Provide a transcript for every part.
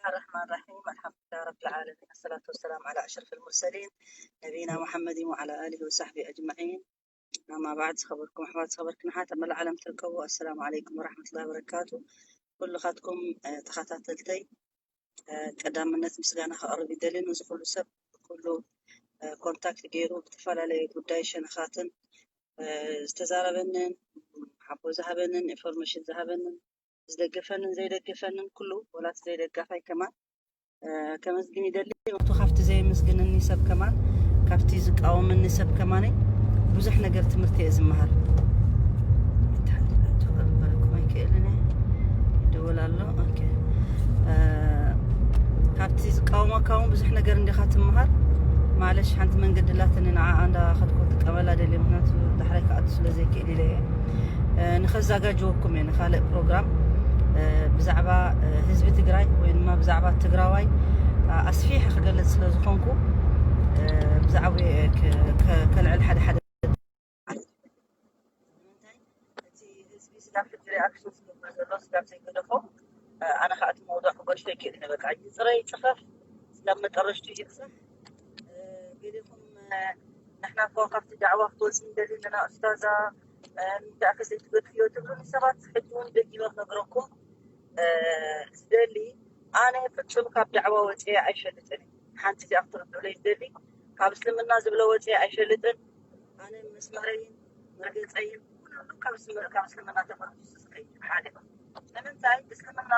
الرحمن الرحيم. الحمد لله رب العالمين. الصلاة والسلام على أشرف المرسلين نبينا محمد وعلى آله وصحبه أجمعين. أما بعد، ዝኸበርኩም ኣሕዋት፣ ዝኸበርክን ኣሓት ኣብ መላእ ዓለም ትርከቡ፣ ኣሰላሙ ዓለይኩም ወራሕመቱላሂ ወበረካቱ። ኩልኻትኩም፣ እ፣ ተኸታተልተይ፣ እ፣ ቀዳምነት ምስጋና ከቕርብ ይደሊ። ነዚ ኩሉ ሰብ፣ ኩሉ፣ እ፣ ኮንታክት ገይሩ ብዝተፈላለየ ጉዳይ ሸነኻትን፣ እ፣ ዝተዛረበንን፣ ሓቦ ዝሃበንን፣ ኢንፎርሜሽን ዝሃበንን፣ ዝደገፈንን ዘይደገፈንን ኩሉ፣ ወላ እቲ ዘይደጋፋይ ከማን፣ እ፣ ከመስግን ይደሊ። እቱ ካብቲ ዘየመስግነኒ ሰብ ከማን፣ ካብቲ ዝቃወመኒ ሰብ ከማነይ ብዙሕ ነገር ትምህርቲ እየ ዝመሃር። ተሓድላ ተቐበለኩም ኣይክእልን እየ። ይደወል ኣሎ። ኦኬ። እ፣ ካብቲ ዝቃወመካ እውን ብዙሕ ነገር እንዲኻ ትመሃር። ማለሽ ሓንቲ መንገዲ ላትኒ ንዓ እንዳ ከድኮ ትቀበላ ደልየ፣ ምክንያቱ ዳሕራይ ክኣቱ ስለ ዘይክእል ኢለ እየ። እ፣ ንኸዘጋጅወኩም እየ ንኻልእ ፕሮግራም፣ እ፣ ብዛዕባ፣ እ፣ ህዝቢ ትግራይ ወይ ድማ ብዛዕባ ትግራዋይ፣ እ፣ ኣስፊሐ ክገልጽ ስለ ዝኾንኩ፣ እ፣ ብዛዕባ፣ እ፣ ከ-፣ ከ-፣ ከልዕል ሓደ ሓደ። ንምንታይ እቲ ህዝቢ ስጋብ ሕጂ ሪኣክሽን ዝገብር ዘሎ ስጋብ ዘይገደፎ፣ እ፣ ኣነ ከዓ እቲ መውضوع ክገድፎ ይክእል እየ። በቃ ይፅረ ይፅፈፍ፣ ስጋብ መጠረሽቱ ይብፅሕ። እ፣ ገሊኹም፣ እ፣ ንሕና እኮ ካብቲ ዳዕዋ ክትወፅእ ንደሊ ኣለና ኡስታዛ፣ እ፣ ንምንታይ ኣፈ ዘይትገድፍዮ ትብሉኒ ሰባት፣ ሕጂ እውን ደጊመ ክነግረኩም፣ እ፣ ዝደሊ፣ ኣነ ፍጹም ካብ ዳዕዋ ወፅየ ኣይፈልጥን። ሓንቲ እዚኣ ክትርድኡለይ ዝደሊ፣ ካብ እስልምና ዝብሎ ወፅየ ኣይፈልጥን። ኣነ መስመረይን መርገፀይን ኩሉ ካብ እስልም-፣ ካብ እስልምና ተመርኩሱ ዝኸይድ ሓደ። ንምንታይ እስልምና፣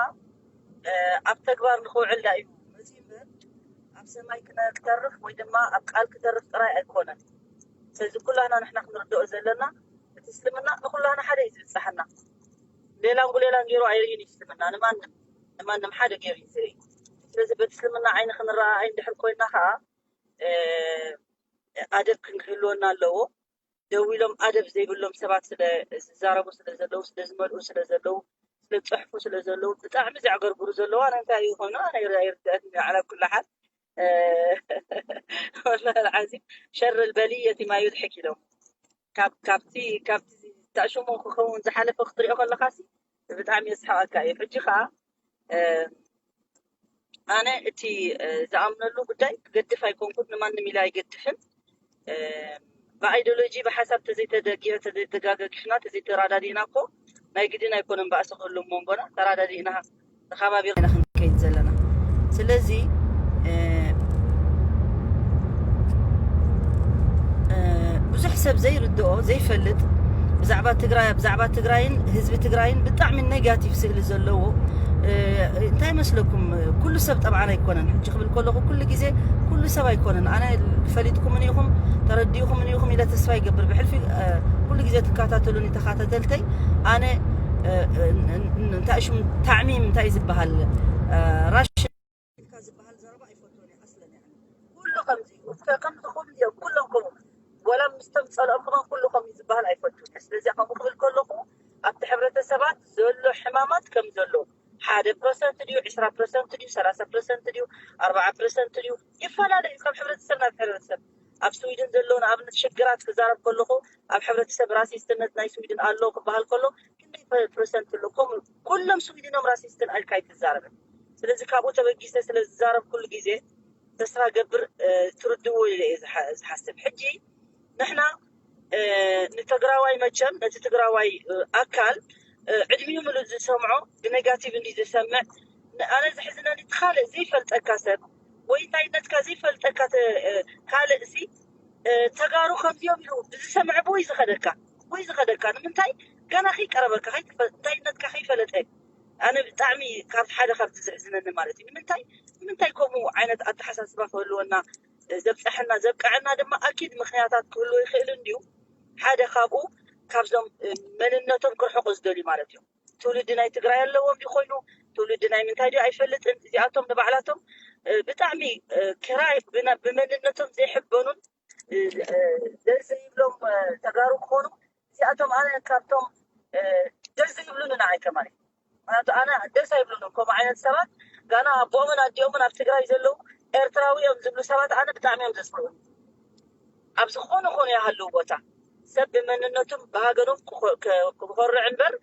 እ፣ ኣብ ተግባር ንኽውዕል ዳ እዩ መፂኡ እምበር፣ ኣብ ሰማይ ክነ-፣ ክተርፍ ወይ ድማ ኣብ ቃል ክተርፍ ጥራይ ኣይኮነን። ስለዚ ኩላህና ንሕና ክንርድኦ ዘለና፣ እቲ እስልምና ንኩላህና ሓደ እዩ ዝብፅሓና። ሌላን ጉሌላን ገይሩ ኣይርእን እዩ እስልምና፣ ንማንም፣ ንማንም ሓደ ገይሩ እዩ ዝርኢ። ስለዚ በቲ እስልምና ዓይኒ ክንረኣኣይ እንድሕር ኮይና ከዓ፣ እ፣ ኣደብ ክንህልወና ኣለዎ። ደው ኢሎም ኣደብ ዘይብሎም ሰባት ስለ ዝዛረቡ ስለ ዘለዉ፣ ስለ ዝመልኡ ስለ ዘለዉ፣ ስለ ዝፅሕፉ ስለ ዘለዉ፣ ብጣዕሚ ዘዕገርግሩ ዘለዉ፣ ኣነ እንታይ ይኾኑ? ኣነ ይር-፣ ኣይርድኣንን እዩ። ዓላ ኩሉ ሓል፣ እ፣ ወላሂ ኣልዓዚም፣ ሸር ልበልየቲ ማ ዩድሕክ ኢሎም። ካብ-፣ ካብቲ፣ ካብቲ ተኣሽሞ ክኸውን ዝሓለፈ ክትሪኦ ከለኻሲ ብጣዕሚ የስሕቐካ እዩ። ሕጂ ኸዓ፣ እ፣ ኣነ እቲ፣ እ፣ ዝኣምነሉ ጉዳይ ክገድፍ ኣይኮንኩን፣ ንማንም ኢለ ኣይገድፍን። እ፣ ብኣይዲዮሎጂ፣ ብሓሳብ ተዘይተደጊ-፣ ተዘይተጋገጊፍና፣ ተዘይተራዳዲእና እኮ ናይ ግድን ኣይኮነን ባእሲ ክህሉ መንጎና፣ ተራዳዲእና ተኸባቢርና ኢና ክንከይድ ዘለና። ስለዚ፣ እ፣ እ፣ ብዙሕ ሰብ ዘይርድኦ፣ ዘይፈልጥ፣ ብዛዕባ ትግራይ፣ ብዛዕባ ትግራይን ህዝቢ ትግራይን ብጣዕሚ ኔጋቲቭ ስእሊ ዘለዎ፣ እ፣ እንታይ መስለኩም? ኩሉ ሰብ ጠብዓን ኣይኮነን። ሕጂ ክብል ከለኹ ኩሉ ግዜ ኩሉ ሰብ ኣይኮነን። ኣነ ፈሊጥኩምን ኢኹም፣ ተረዲእኩምን ኢኹም ኢለ ተስፋ ይገብር። ብሕልፊ፣ እ፣ ኩሉ ግዜ ትከታተሉኒ ተኸታተልተይ፣ ኣነ፣ እ፣ እ፣ ን-፣ ን-፣ እንታይ ሽሙ፣ ታዕሚም እንታይ እዩ ዝበሃል? እ፣ ራሽ ኢልካ ዝበሃል ዘረባ ኣይፈትዎን እየ ኣስለን። ያኒ ኩሉ ከምዚ እዩ። እስከ ከምዚ ኩሉ እዮም፣ ኩሎም ከምኡ። ወላ ምስቶም ጸልኦም ከማን ኩሉ ከምኡ ዝበሃል ኣይፈትዎን እየ። ስለዚ ከምኡ ክብል ከለኹ ኣብቲ ሕብረተሰባት ዘሎ ሕማማት ከም ዘሎ፣ ሓደ ፐርሰንት ድዩ፣ ዕስራ ፐርሰንት ድዩ፣ ሰላሳ ፐርሰንት ድዩ፣ ኣርባዓ ፐርሰንት ድዩ፣ ይፈላለ እዩ ካብ ሕብረተሰብ ናብ ሕብረተሰብ። ኣብ ስዊድን ዘሎ ንኣብነት ሽግራት ክዛረብ ከለኹ ኣብ ሕብረተሰብ ራሲስትነት ናይ ስዊድን ኣሎ ክበሃል ከሎ ክንደይ ፐ-፣ ፐርሰንት ኣሎ? ከምኡ ኩሎም ስዊድን እዮም ራሲስትን ኣልካ ኣይትዛረብን። ስለዚ ካብኡ ተበጊሰ ስለ ዝዛረብ ኩሉ ግዜ ተስፋ ገብር፣ እ፣ ትርድእዎ ኢለ እየ ዝሓ-፣ ዝሓስብ። ሕጂ ንሕና፣ እ፣ ንትግራዋይ መቸም ነቲ ትግራዋይ፣ እ፣ ኣካል፣ እ፣ ዕድሚኡ ምሉእ ዝሰምዖ ብኔጋቲቭ እንዲ ዝሰምዕ። ን-፣ ኣነ ዘሕዝነኒ እቲ ካልእ ዘይፈልጠካ ሰብ ወይ እንታይነትካ ዘይፈልጠካ ተ-፣ እ፣ ካልእ ሲ፣ እ፣ ተጋሩ ከምዚኦም ኢሉ ብዝሰምዐ ብወይ ዝኸደካ፣ ወይ ዝኸደካ። ንምንታይ? ገና ከይቀረበካ፣ ከይትፈ-፣ እንታይነትካ ከይፈለጠ። ኣነ ብጣዕሚ ካብ ሓደ ካብቲ ዘሕዝነኒ ማለት እዩ። ንምንታይ፣ ንምንታይ ከምኡ ዓይነት ኣተሓሳስባ ክህልወና፣ እ፣ ዘብፀሐና፣ ዘብቀዐና ድማ ኣኪድ ምኽንያታት ክህልዎ ይኽእል እንድዩ። ሓደ ካብኡ ካብዞም፣ እ፣ መንነቶም ክርሕቑ ዝደልዩ ማለት እዮም። ትውልዲ ናይ ትግራይ ኣለዎም ድዩ ኮይኑ፣ ትውልዲ ናይ ምንታይ ድዩ ኣይፈልጥን። እዚኣቶም ንባዕላቶም፣ እ፣ ብጣዕሚ፣ እ፣ ክራይ ብና-፣ ብመንነቶም ዘይሕበኑን፣ እ፣ እ፣ ደስ ዘይብሎም፣ እ፣ ተጋሩ ክኾኑ፣ እዚኣቶም ኣነ ካብቶም፣ እ፣ ደስ ዘይብሉኒ ንዓይ ከማን እዩ። ምክንያቱ ኣነ ደስ ኣይብሉንን ከምኡ ዓይነት ሰባት። ጋና ኣቦኦምን ኣዲኦምን ኣብ ትግራይ ዘለዉ ኤርትራዊ እዮም ዝብሉ ሰባት ኣነ ብጣዕሚ እዮም ዘስምዑ። ኣብ ዝኾነ ኾነ ይሃልው ቦታ ሰብ ብመንነቱን ብሃገሩን ክኾ-፣ ከ-፣ ክኾርዕ እምበር፣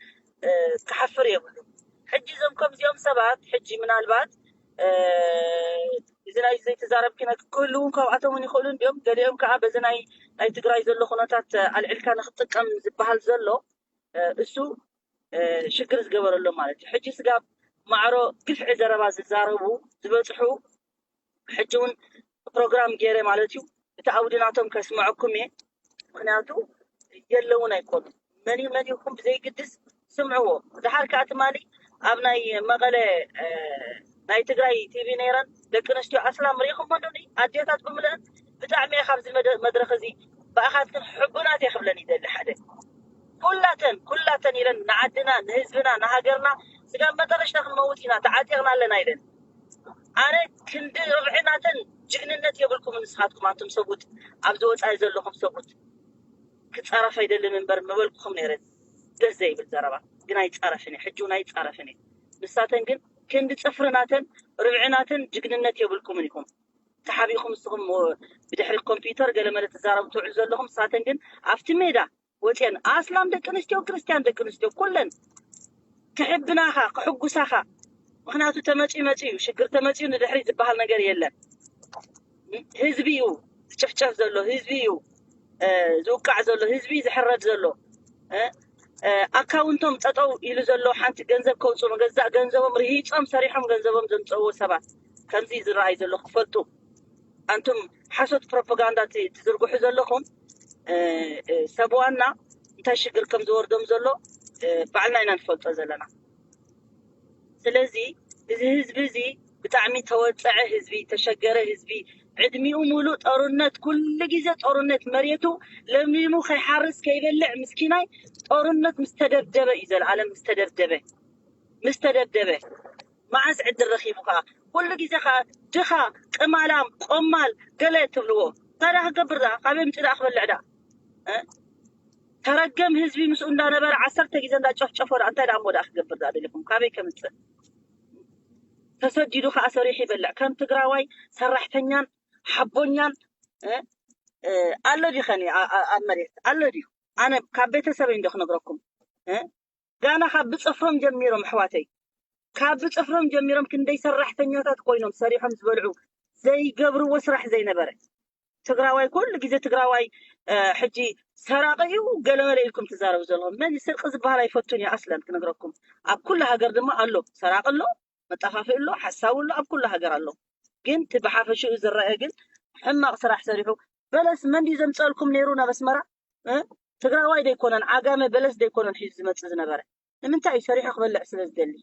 እ፣ ክሓፍር የብሉን። ሕጂ እዞም ከምዚኦም ሰባት ሕጂ ምናልባት እዚ ናይ ዘይተዛረብኪ ክህልውን ካብኣቶም እውን ይኽእሉ እንዲዮም። ገሊኦም ከዓ በዚ ናይ ናይ ትግራይ ዘሎ ኩነታት ኣልዕልካ ንክትጥቀም ዝበሃል ዘሎ እሱ ሽግር ዝገበረሎም ማለት እዩ። ሕጂ ስጋብ ማዕሮ ግፍዒ ዘረባ ዝዛረቡ ዝበፅሑ ሕጂ እውን ፕሮግራም ገይረ ማለት እዩ። እቲ ኣውዲ ናቶም ከስምዐኩም እየ። ምክንያቱ የለውን ኣይኮኑ መን እዩ መን ይኹም ብዘይግድስ ስምዕዎ። ድሓር ከዓ ትማሊ ኣብ ናይ መቐለ ናይ ትግራይ ቲቪ ነይረን ደቂ ኣንስትዮ ኣስላም ርኢኹም ዶ? ኣዴታት ብምልአን ብጣዕሚ እየ ካብዚ መድረክ እዚ ብኣኻትክን ሕቡናት እየ ክብለን ይደሊ ሓደ ኩላተን ኩላተን ኢለን ንዓድና ንህዝብና ንሃገርና ስጋብ መጠረሽታ ክንመውት ኢና ተዓጢቕና ኣለና ኢለን። ኣነ ክንዲ ርብዒ ናተን ጅግንነት የብልኩም ንስኻትኩም ኣንቱም ሰብኡት ኣብዚ ወፃኢ ዘለኹም ሰብኡት ክፃረፍ ኣይደልን እምበር ምበልኩኹም ነይረ። ደስ ዘይብል ዘረባ ግን ኣይፃረፍን እየ ሕጂ እውን ኣይፃረፍን እየ። ንሳተን ግን ክንዲ ፅፍሪ ናተን ርብዒ ናተን ጅግንነት የብልኩምን ኢኹም። ተሓቢእኩም ንስኹም ብድሕሪ ኮምፒውተር ገለመለ ትዛረቡ ትውዕሉ ዘለኹም ንሳተን ግን ኣብቲ ሜዳ ወፅየን ኣስላም ደቂ ኣንስትዮ ክርስትያን ደቂ ኣንስትዮ ኩለን ክሕብናኻ ክሕጉሳኻ። ምክንያቱ ተመፅዩ መፅዩ ሽግር ተመፅዩ ንድሕሪ ዝበሃል ነገር የለን። ህዝቢ እዩ ዝጭፍጨፍ ዘሎ ህዝቢ እዩ ዝውቃዕ ዘሎ ህዝቢ እዩ ዝሕረድ ዘሎ። ኣካውንቶም ጠጠው ኢሉ ዘሎ ሓንቲ ገንዘብ ከውፁ መገዛእ ገንዘቦም ርሂፆም ሰሪሖም ገንዘቦም ዘምፀዎ ሰባት ከምዚ ዝረኣዩ ዘሎ ክፈልጡ ኣንቱም ሓሶት ፕሮፓጋንዳ ትዝርግሑ ዘለኹም ሰብ ዋና እንታይ ሽግር ከም ዝወርዶም ዘሎ ባዕልና ኢና ንፈልጦ ዘለና። ስለዚ እዚ ህዝቢ እዚ ብጣዕሚ ተወፀዐ ህዝቢ ተሸገረ ህዝቢ ዕድሚኡ ሙሉእ ጦርነት ኩሉ ግዜ ጦርነት መሬቱ ለምሊሙ ከይሓርስ ከይበልዕ ምስኪናይ ጦርነት ምስ ተደብደበ እዩ ዘለዓለም ምስ ተደብደበ ምስ ተደብደበ መዓስ ዕድል ረኺቡ ከዓ ኩሉ ግዜ ከዓ ድኻ ቅማላም ቆማል ገለ ትብልዎ ታዲያ ክገብር ዳ ካበይ ምፅእ ዳ ክበልዕ ዳ ተረገም ህዝቢ ምስኡ እንዳነበረ ዓሰርተ ግዜ እንዳጨፍጨፎ ዳ እንታይ ዳ እሞ ዳ ክገብር ዳ ደሊኹም ካበይ ከምፅእ ተሰዲዱ ከዓ ሰሪሑ ይበልዕ ከም ትግራዋይ ሰራሕተኛን ሓቦኛን ኣሎ ዲኸኒ ኣብ መሬት ኣሎ ድዩ ኣነ ካብ ቤተሰበይ እንዶ ክነግረኩም ጋና ካብ ብፅፍሮም ጀሚሮም ኣሕዋተይ ካብ ብፅፍሮም ጀሚሮም ክንደይ ሰራሕተኛታት ኮይኖም ሰሪሖም ዝበልዑ ዘይገብርዎ ስራሕ ዘይነበረ ትግራዋይ ኩሉ ግዜ ትግራዋይ ሕጂ ሰራቂ እዩ ገለመለ ኢልኩም ትዛረቡ ዘለኹም መን ስርቂ ዝበሃል ኣይፈቱን እዩ ኣስለን ክነግረኩም ኣብ ኩሉ ሃገር ድማ ኣሎ ሰራቂ ኣሎ መጣፋፍኢ ኣሎ ሓሳዊ ኣሎ ኣብ ኩሉ ሃገር ኣሎ ግን እቲ ብሓፈሽኡ ዝረአ ግን ሕማቕ ስራሕ ሰሪሑ በለስ መን ድዩ ዘምፀልኩም ነይሩ ናብ ኣስመራ ትግራዋይ ዘይኮነን ዓጋመ በለስ ዘይኮነን ሒዙ ዝመፅእ ዝነበረ ንምንታይ እዩ ሰሪሑ ክበልዕ ስለ ዝደሊ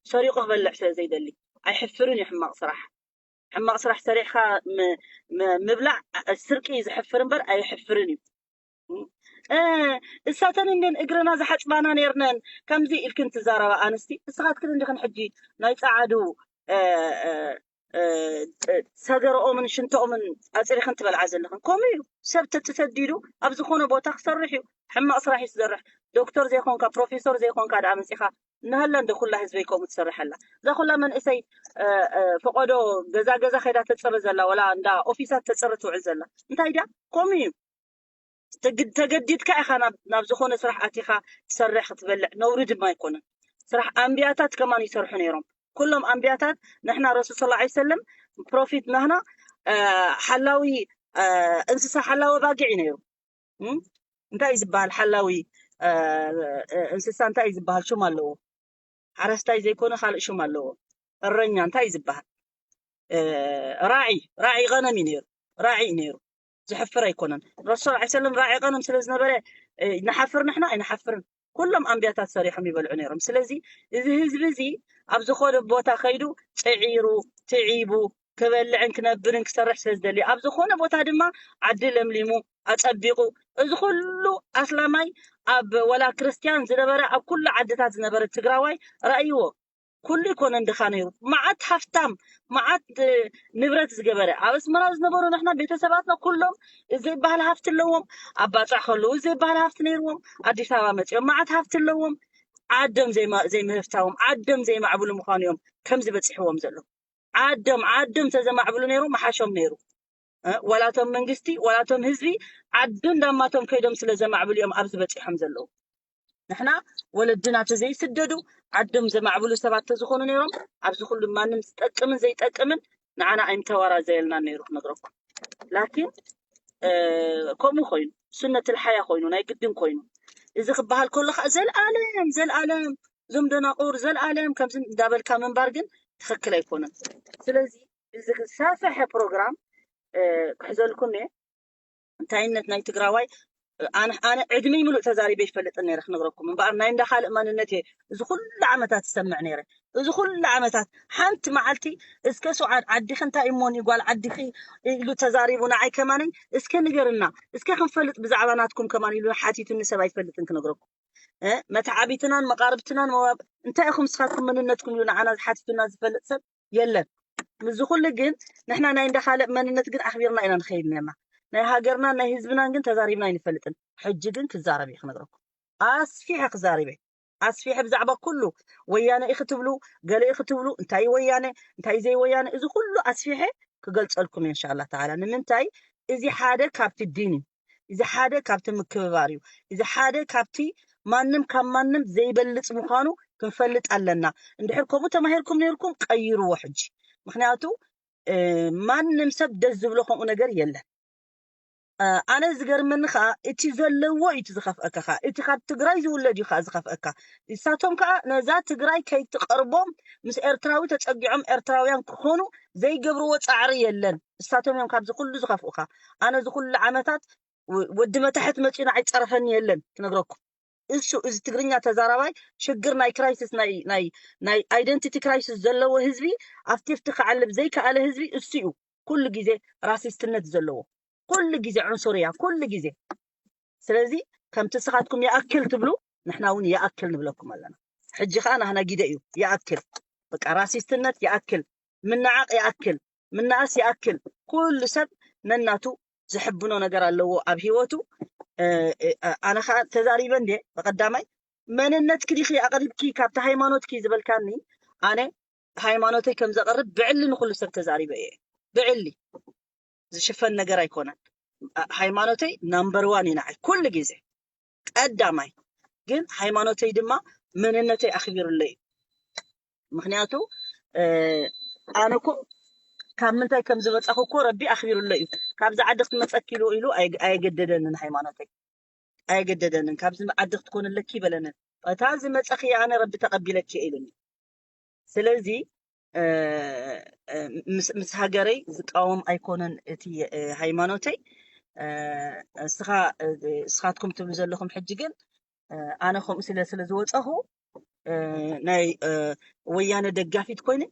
ሰሪቁ ክበልዕ ስለ ዘይደሊ ኣይሕፍርን እዩ ሕማቕ ስራሕ ሕማቕ ስራሕ ሰሪሕካ ምብላዕ ስርቂ እዩ ዝሕፍር እምበር ኣይሕፍርን እዩ እሳተን እንድን እግርና ዝሓፅባና ነርነን ከምዚ ኢልክን ትዛረባ ኣንስቲ እስኻትክን እንዲኽን ሕጂ ናይ ፀዓዱ ሰገረኦምን ሽንተኦምን ኣፅሪኽን ትበልዓ ዘለኽን ከምኡ እዩ ሰብ ተተሰዲዱ ኣብ ዝኾነ ቦታ ክሰርሕ እዩ ሕማቕ ስራሕ እዩ ዝሰርሕ ዶክተር ዘይኮንካ ፕሮፌሰር ዘይኮንካ ደኣ መፂኻ እናሃላ እንደ ኩላ ህዝበይ ከምኡ ትሰርሕ ኣላ እዛ ኩላ መንእሰይ ፈቆዶ ገዛ ገዛ ከይዳ ተፅሪ ዘላ ወላ እንዳ ኦፊሳት ተፅሪ ትውዕል ዘላ እንታይ ድያ ከምኡ እዩ ተገዲድካ ኢኻ ናብ ዝኾነ ስራሕ ኣቲኻ ትሰርሕ ክትበልዕ ነውሪ ድማ ኣይኮነን ስራሕ ኣንቢያታት ከማን ይሰርሑ ነይሮም ኩሎም ኣንቢያታት ንሕና ረሱል ስ ሰለም ፕሮፊት ናህና ሓላዊ እንስሳ ሓላዊ ባጊዕ ነይሩ እንታይ እዩ ዝበሃል ሓላዊ እንስሳ እንታይ እዩ ዝበሃል ሽም ኣለዎ ሓረስታይ ዘይኮነ ካልእ ሽም ኣለዎ እረኛ እንታይ እዩ ዝበሃል ራዒ ራዒ ቀነም እዩ ነይሩ ራዒ እዩ ነይሩ ዝሕፍር ኣይኮነን ረሱል ስ ሰለም ራዒ ቀነም ስለ ዝነበረ ንሓፍር ንሕና ኣይንሓፍርን ኩሎም ኣንቢያታት ሰሪሖም ይበልዑ ነይሮም ስለዚ እዚ ህዝቢ እዚ ኣብ ዝኾነ ቦታ ከይዱ ፅዒሩ ትዒቡ ክበልዕን ክነብርን ክሰርሕ ስለ ዝደሊ ኣብ ዝኾነ ቦታ ድማ ዓዲ ለምሊሙ ኣፀቢቑ እዚ ኩሉ ኣስላማይ ኣብ ወላ ክርስትያን ዝነበረ ኣብ ኩሉ ዓድታት ዝነበረ ትግራዋይ ረኣይዎ ኩሉ ይኮነን ድኻ ነይሩ መዓት ሃፍታም መዓት ንብረት ዝገበረ ኣብ ኣስመራ ዝነበሩ ንሕና ቤተሰባትና ኩሎም ዘይበሃል ሃፍቲ ኣለዎም ኣብ ባፅዕ ከለዉ ዘይበሃል ሃፍቲ ነይርዎም ኣዲስ ኣበባ መፂኦም መዓት ሃፍቲ ኣለዎም ዓዶም ዘይምህፍታዎም ዓዶም ዘይማዕብሉ ምዃኑ እዮም ከምዚ በፂሕዎም ዘሎ ዓዶም ዓዶም ተዘማዕብሉ ነይሩ መሓሾም ነይሩ ዋላቶም መንግስቲ ዋላቶም ህዝቢ ዓዱ እንዳማቶም ከይዶም ስለ ዘማዕብሉ እዮም ኣብዚ በፂሖም ዘለዉ ንሕና ወለድና ተዘይስደዱ ዓዶም ዘማዕብሉ ሰባት ተዝኾኑ ነይሮም ኣብዚ ኩሉ ማንም ዝጠቅምን ዘይጠቅምን ንዓና ኣይምተዋራዘየልና ነይሩ ክነግረኩም። ላኪን ከምኡ ኮይኑ ሱነት ልሓያ ኮይኑ ናይ ግድን ኮይኑ እዚ ክበሃል ከሎ ከዓ ዘልኣለም ዘልኣለም እዞም ደናቁር ዘልኣለም ከምዚ እንዳበልካ ምንባር ግን ትኽክል ኣይኮነን። ስለዚ እዚ ዝሰፈሐ ፕሮግራም ክሕዘልኩም እየ። እንታይነት ናይ ትግራዋይ ኣነ ኣነ ዕድመይ ምሉእ ተዛሪበ ይፈልጥን ነይረ ክነግረኩም እምበኣር ናይ እንዳ ካልእ ማንነት እየ እዚ ኩሉ ዓመታት ዝሰምዕ ነይረ። እዚ ኩሉ ዓመታት ሓንቲ መዓልቲ እስከ ስዓድ ዓዲኺ እንታይ እሞኒ ጓል ዓዲኺ ኢሉ ተዛሪቡ ንዓይ ከማነይ እስከ ንገርና እስከ ክንፈልጥ ብዛዕባ ናትኩም ከማን ኢሉ ሓቲቱኒ ሰብ ኣይፈልጥን ክነግረኩም። መተዓቢትናን መቃርብትናን እንታይ ኢኹም ስኻትኩም መንነትኩም ኢሉ ንዓና ዝሓቲቱና ዝፈልጥ ሰብ የለን። ምዚ ኩሉ ግን ንሕና ናይ እንዳ ካልእ መንነት ግን ኣኽቢርና ኢና ንኸይድ ነርና። ናይ ሃገርናን ናይ ህዝብናን ግን ተዛሪብና ኣይንፈልጥን። ሕጂ ግን ክዛረብ እየ ክነግረኩም። ኣስፊሐ ክዛሪበ ኣስፊሐ ብዛዕባ ኩሉ ወያነ ኢኺ ትብሉ ገለ ኢኺ ትብሉ እንታይ ወያነ እንታይ ዘይ ወያነ እዚ ኩሉ ኣስፊሐ ክገልጸልኩም እየ እንሻላ ተዓላ። ንምንታይ እዚ ሓደ ካብቲ ዲን እዩ። እዚ ሓደ ካብቲ ምክብባር እዩ። እዚ ሓደ ካብቲ ማንም ካብ ማንም ዘይበልጽ ምዃኑ ክንፈልጥ ኣለና። እንድሕር ከምኡ ተማሂርኩም ነይርኩም ቀይርዎ ሕጂ። ምክንያቱ ማንም ሰብ ደስ ዝብሎ ከምኡ ነገር የለን። ኣነ ዝገርመኒ ከዓ እቲ ዘለዎ እዩ ዝኸፍአካ ከዓ እቲ ካብ ትግራይ ዝውለድ እዩ ከዓ ዝኸፍአካ። እሳቶም ከዓ ነዛ ትግራይ ከይትቀርቦም ምስ ኤርትራዊ ተፀጊዖም ኤርትራውያን ክኾኑ ዘይገብርዎ ፃዕሪ የለን። እሳቶም እዮም ካብዚ ኩሉ ዝኸፍኡካ። ኣነ እዚ ኩሉ ዓመታት ወዲ መታሕት መፂኡ ንዓይ ፀረፈኒ የለን ክነግረኩም። እሱ እዚ ትግርኛ ተዛራባይ ሽግር ናይ ክራይሲስ ናይ ናይ ናይ ኣይደንቲቲ ክራይሲስ ዘለዎ ህዝቢ ኣብቲ ፍቲ ክዓልብ ዘይከኣለ ህዝቢ እሱ እዩ ኩሉ ግዜ ራሲስትነት ዘለዎ ኩሉ ግዜ ዑንሱርያ ኩሉ ግዜ። ስለዚ ከምቲ ስኻትኩም ይኣክል ትብሉ ንሕና እውን ይኣክል ንብለኩም ኣለና። ሕጂ ከዓ ናህና ጊደ እዩ ይኣክል። በቃ ራሲስትነት ይኣክል፣ ምንዓቕ ይኣክል፣ ምንኣስ ይኣክል። ኩሉ ሰብ ነናቱ ዝሕብኖ ነገር ኣለዎ ኣብ ህይወቱ። ኣነ ከዓ ተዛሪበ እንደ በቀዳማይ መንነት ክዲኺ ኣቅሪብኪ ካብቲ ሃይማኖትኪ ዝበልካኒ ኣነ ሃይማኖተይ ከም ዘቅርብ ብዕሊ ንኩሉ ሰብ ተዛሪበ እየ። ብዕሊ ዝሽፈን ነገር ኣይኮነን። ሃይማኖተይ ናምበር ዋን እዩ ንዓይ ኩሉ ግዜ ቀዳማይ። ግን ሃይማኖተይ ድማ መንነተይ ኣኽቢሩለይ እዩ። ምክንያቱ ኣነ እኮ ካብ ምንታይ ከም ዝመፃኹ እኮ ረቢ ኣኽቢሩለይ እዩ። ካብዚ ዓዲ ክትመፀኪ ኢሉ ኢሉ ኣየገደደንን ሃይማኖተይ ኣየገደደንን። ካብዚ ዓዲ ክትኮንለኪ ይበለንን። እታ ዝመፀኺ ኣነ ረቢ ተቐቢለኪ ኢሉኒ። ስለዚ ምስ ሃገረይ ዝቃወም ኣይኮነን እቲ ሃይማኖተይ። እስኻ እስኻትኩም ትብሉ ዘለኹም ሕጂ ግን ኣነ ከምኡ ስለ ስለ ዝወፀኹ ናይ ወያነ ደጋፊት ኮይነ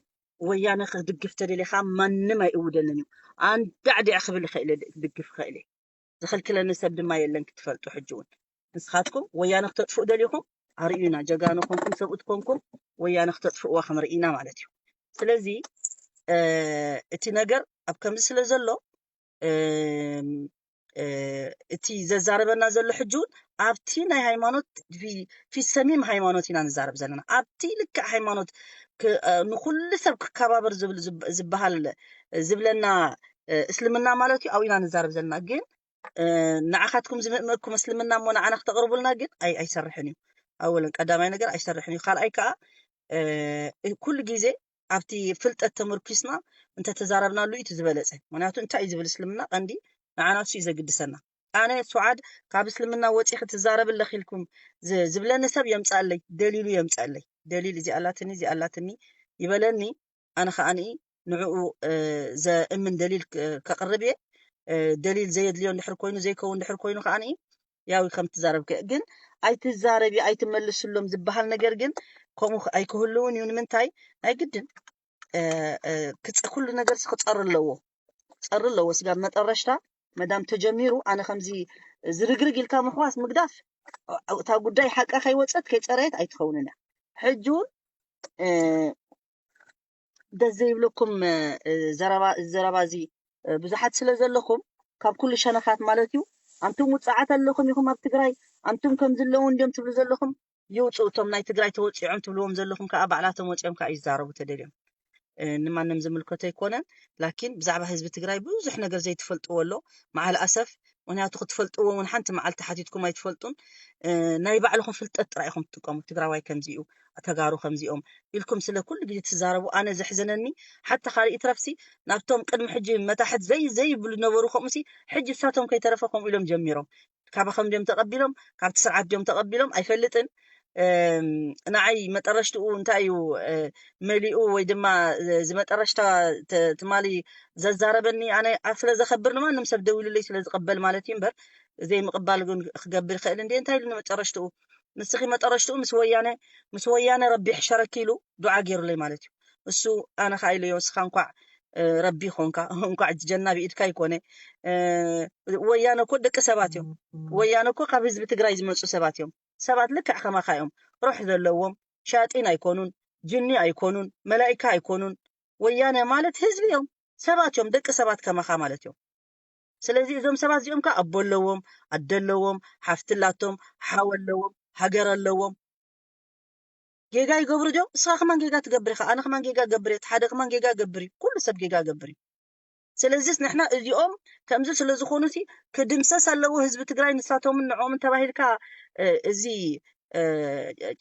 ወያነ ክድግፍ ተደሊኻ ማንም ኣይእውደንን እዩ። ኣንዳዕዲዐ ክብል ይኽእል ክድግፍ ይኽእል ዝኽልክለኒ ሰብ ድማ የለን ክትፈልጡ ሕጂ እውን ንስኻትኩም ወያነ ክተጥፍኡ ደሊኹም ኣርእዩና ጀጋኑ ኮንኩም ሰብኡት ኮንኩም ወያነ ክተጥፍእዋ ክንርኢ ኢና ማለት እዩ። ስለዚ እቲ ነገር ኣብ ከምዚ ስለ ዘሎ እቲ ዘዛረበና ዘሎ ሕጂ እውን ኣብቲ ናይ ሃይማኖት ፊሰሚም ሃይማኖት ኢና ንዛረብ ዘለና ኣብቲ ልክዕ ሃይማኖት ንኩሉ ሰብ ክከባበር ዝበሃል ዝብለና እስልምና ማለት እዩ ኣብኡ ኢና ንዛረብ ዘለና ግን ንዓኻትኩም ዝምእመእኩም እስልምና እሞ ንዓና ክተቕርቡልና ግን ኣይሰርሕን እዩ። ኣወለን ቀዳማይ ነገር ኣይሰርሕን እዩ። ካልኣይ ከዓ ኩሉ ግዜ ኣብቲ ፍልጠት ተመርኪስና እንተተዛረብናሉ እዩ ዝበለፀ። ምክንያቱ እንታይ እዩ ዝብል እስልምና ቀንዲ ንዓና እሱ እዩ ዘግድሰና። ኣነ ሱዓድ ካብ እስልምና ወፂ ክትዛረብ ኣለኺ ኢልኩም ዝብለኒ ሰብ የምፅኣለይ፣ ደሊሉ የምፅኣለይ። ደሊል እዚኣ ኣላትኒ እዚኣ ኣላትኒ ይበለኒ። ኣነ ከዓ ንኡ ንዕኡ ዘእምን ደሊል ከቕርብ እየ። ደሊል ዘየድልዮ እንድሕር ኮይኑ ዘይከውን እንድሕር ኮይኑ ከዓ ያው ከም ትዛረብ ግን ኣይትዛረቢ ኣይትመልስሎም ዝበሃል ነገር ግን ከምኡ ኣይክህልውን እዩ። ንምንታይ ናይ ግድን ኩሉ ነገር ክፀር ኣለዎ ክፀር ኣለዎ ስጋብ መጠረሽታ መዳም ተጀሚሩ ኣነ ከምዚ ዝርግርግ ኢልካ ምሕዋስ ምግዳፍ እታ ጉዳይ ሓቃ ከይወፀት ከይፀረየት ኣይትኸውን እያ። ሕጂ እውን ደስ ዘይብለኩም ዘረባ እዚ ብዙሓት ስለ ዘለኹም ካብ ኩሉ ሸነኻት ማለት እዩ። ኣንቱም ውፅዓት ኣለኹም ኢኹም ኣብ ትግራይ ኣንቱም ከም ዝለዉ እንዲዮም ትብሉ ዘለኹም ይውፁ እቶም ናይ ትግራይ ተወፂዖም ትብልዎም ዘለኹም ከዓ ባዕላቶም ወፂኦም ከዓ ይዛረቡ ተደልዮም ንማንም ዝምልከቶ ኣይኮነን። ላኪን ብዛዕባ ህዝቢ ትግራይ ብዙሕ ነገር ዘይትፈልጥዎ ኣሎ። መዓል ኣሰፍ ምክንያቱ ክትፈልጥዎ እውን ሓንቲ መዓልቲ ሓቲትኩም ኣይትፈልጡን። እ፣ ናይ ባዕልኹም ፍልጠት ጥራይ ኢኹም ትጥቀሙ። ትግራዋይ ከምዚኡ፣ ተጋሩ ከምዚኦም ኢልኩም ስለ ኩሉ ግዜ ትዛረቡ። ኣነ ዘሕዘነኒ ሓታ ካልእ ይትረፍሲ ናብቶም ቅድሚ ሕጂ መታሕት ዘይ ዘይብሉ ነበሩ። ከምኡሲ ሕጂ እሳቶም ከይተረፈ ከምኡ ኢሎም ጀሚሮም። ካባኸም ድዮም ተቐቢሎም፣ ካብቲ ስርዓት ድዮም ተቐቢሎም ኣይፈልጥን። እም፣ ንዓይ መጠረሽትኡ እንታይ እዩ፣ እ፣ መሊኡ ወይ ድማ፣ እ፣ እዚ መጠረሽታ ተ-፣ ትማሊ ዘዛረበኒ ኣነ ኣብ ስለ ዘኸብር ንማንም ሰብ ደዊሉለይ ስለ ዝቕበል ማለት እዩ እምበር፣ ዘይምቕባል ግን ክገብር ይኽእል እንዴ? እንታይ ኢሉ ንመጨረሽትኡ? ንስኺ መጠረሽትኡ ምስ ወያነ፣ ምስ ወያነ ረቢ ይሕሸረኪ ኢሉ ዱዓ ገይሩለይ ማለት እዩ። እሱ ኣነ ኸኣ ኢለዮ፣ እስኻ እንኳዕ፣ እ፣ ረቢ ኾንካ፣ እንኳዕ ጀና ብኢድካ ይኮነ። እ፣ ወያነ እኮ ደቂ ሰባት እዮም። ወያነ እኮ ካብ ህዝቢ ትግራይ ዝመጹ ሰባት እዮም። ሰባት ልክዕ ከማኻ እዮም። ሩሕ ዘለዎም፣ ሻጢን ኣይኮኑን፣ ጅኒ ኣይኮኑን፣ መላኢካ ኣይኮኑን። ወያነ ማለት ህዝቢ እዮም፣ ሰባት እዮም፣ ደቂ ሰባት ከማኻ ማለት እዮም። ስለዚ እዞም ሰባት እዚኦም ከ ኣቦ ኣለዎም፣ ኣደ ኣለዎም፣ ሓፍቲ ኣላቶም፣ ሓው ኣለዎም፣ ሃገር ኣለዎም። ጌጋ ይገብሩ ድዮም? እስኻ ከማን ጌጋ ትገብር ኢኻ፣ ኣነ ከማን ጌጋ ገብር እየ፣ እቲ ሓደ ከማን ጌጋ ገብር እዩ፣ ኩሉ ሰብ ጌጋ ገብር እዩ። ስለዚስ ንሕና እዚኦም ከምዚ ስለ ዝኾኑሲ ክድምሰስ ኣለዎ ህዝቢ ትግራይ፣ ንሳቶምን ንዕኦምን ተባሂልካ፣ እ፣ እዚ፣ እ፣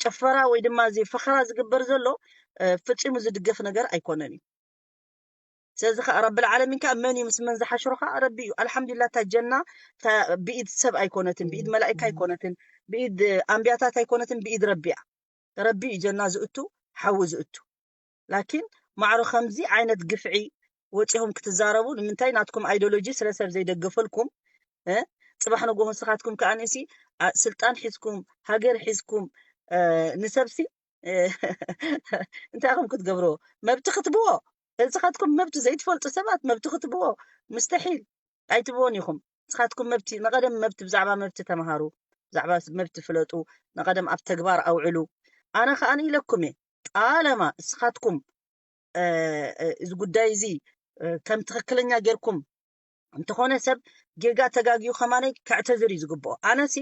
ጭፈራ ወይ ድማ እዚ ፈኸራ ዝግበር ዘሎ፣ እ፣ ፈጺሙ ዝድገፍ ነገር ኣይኮነን እዩ። ስለዚ ከኣ ረብል ዓለሚን ከኣ መን እዩ ምስ መን ዝሓሽሮ ከኣ ረቢ እዩ። ኣልሓምዱሊላህ እታ ጀና እታ ብኢድ ሰብ ኣይኮነትን፣ ብኢድ መላኢካ ኣይኮነትን፣ ብኢድ ኣንብያታት ኣይኮነትን፣ ብኢድ ረቢ እያ። ረቢ እዩ ጀና ዝእቱ፣ ሓዊ ዝእቱ። ላኪን ማዕረ ከምዚ ዓይነት ግፍዒ ወፂኹም ክትዛረቡ ንምንታይ? ናትኩም ኣይዲዮሎጂ ስለ ሰብ ዘይደገፈልኩም፣ እ፣ ፅባሕ ንጎሆ ንስኻትኩም ከኣ ንእሲ፣ ኣ፣ ስልጣን ሒዝኩም፣ ሃገር ሒዝኩም፣ እ፣ ንሰብሲ፣ እ፣ እንታይ ኢኹም ክትገብርዎ? መብቲ ክትብዎ? ንስኻትኩም መብቲ ዘይትፈልጡ ሰባት መብቲ ክትብዎ? ሙስተሒል። ኣይትብዎን ኢኹም። ንስኻትኩም መብቲ፣ ንቐደም መብቲ፣ ብዛዕባ መብቲ ተምሃሩ፣ ብዛዕባ መብቲ ፍለጡ፣ ንቐደም ኣብ ተግባር ኣውዕሉ። ኣነ ከኣ ኢለኩም እየ፣ ጣለማ ንስኻትኩም፣ እ፣ እ፣ እዚ ጉዳይ እዚ፣ እ፣ ከም ትኽክለኛ ጌርኩም እንተኾነ ሰብ ጌጋ ተጋግዩ ከማነይ ከዕተዝር እዩ ዝግብኦ። ኣነሲ